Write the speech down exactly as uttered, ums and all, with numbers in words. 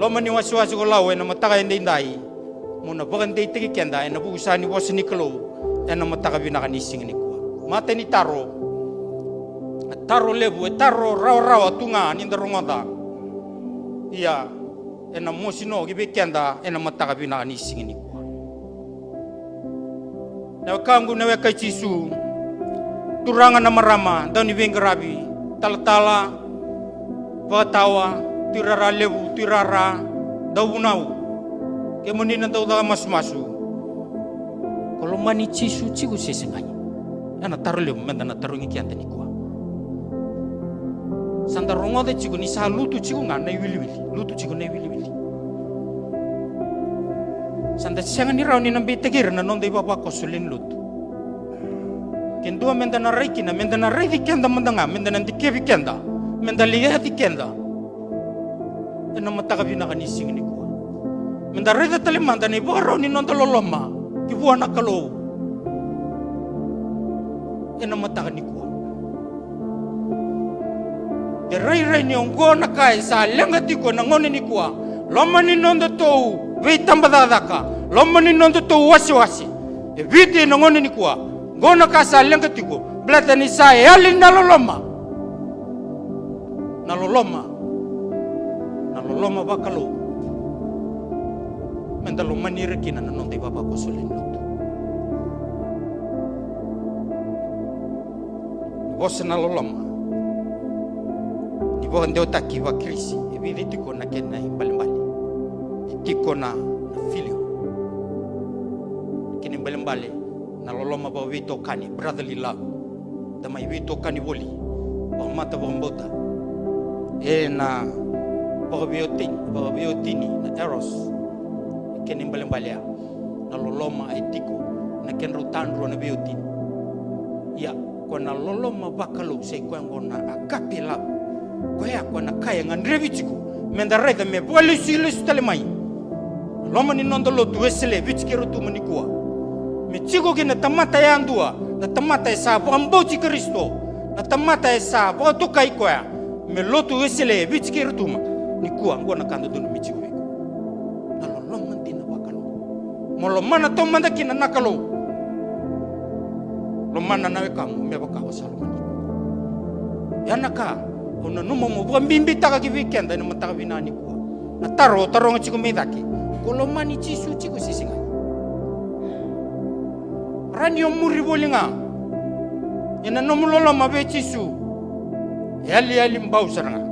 Loma ni wasewase ko Lau ena mataka edaidai, mo na vakadeitaki keda ena vuku sa ni vosa ni Kalou ena mataka vinaka ni siga nikua. Mata ni taro, taro levu, e taro rawarawa tu ga ni da rogoca. Ia, ena mosi no ki vei keda ena mataka vinaka ni siga nikua. Na wekaqu, na weka i Jisu, turaga, na marama, dauniveiqaravi, talatala, vakatawa, tuirara levu, tuirara, dauvunau, kemuni na daucaka masumasu, ko lomani Jisu tiko se segai? Ena taro levu meda na tarogi keda nikua. Sa da rogoca tiko ni sa lutu tiko ga na iwiliwili, lutu tiko na iwiliwili. Sa da sega ni rawa ni na beitaki ira na noda ivavakoso lewe ni lotu. Ke dua meda na rai kina, meda na raici keda mada ga, meda na dikevi keda, meda liaci keda ena mataka vinaka ni siga nikua. Meda raica tale mada na ivakarau ni noda loloma ki vua na Kalou ena mataka nikua. E rairai ni oqo na ka e sa leqa tiko ena gauna nikua. Loma ni nodatou veitabacakacaka, loma ni nodatou wasewase, e Viti ena gauna nikua. Oqo na ka sa leqa tiko, baleta ni sa yali na loloma. Na loloma, na loloma vakalou. Meda lomani ira kina na noda ivavakoso lewe ni lotu. Ni vosa na loloma, ni vakadewataki vaKirisi, e vica tiko na kena ibalebale. E tiko na, na filio. Na kena ibalebale, na loloma vakaveitokani, brotherly love. Da mai veitokani voli vakamata vakabauta. Ena vakaveiwatini, vakaveiwatini, na eros. Na kena ibalebale ya, na loloma e tiko na kedrau tadrua na veiwatini. Ia, ko na loloma vakalou sa i koya oqo na agape love. Koya ko na ka e gadrevi tiko meda raica me vakalesuilesu tale mai. Loma ni noda lotu Wesele e Viti kei Rotuma nikua, me tiko kina na tamata yadua, na tamata e sa vakabauti Karisito, na tamata e sa vakatokai koya me lotu Wesele e Viti kei Rotuma nikua. Oqo na ka dodonu me tiko vei iko. Na loloma dina vakalou. Mo lomana taumada kina na Kalou. Lomana na wekamu me vaka o sa lomani iko. Ya na ka au nanuma mo vakabibitaka ki vei keda ena mataka vinaka nikua. Na taro o taroga tiko mai cake, ko lomani Jisu tiko se sega? Rawa ni o muri voli ga ena nomu loloma vei Jisu. E yaliyali bau sara ga.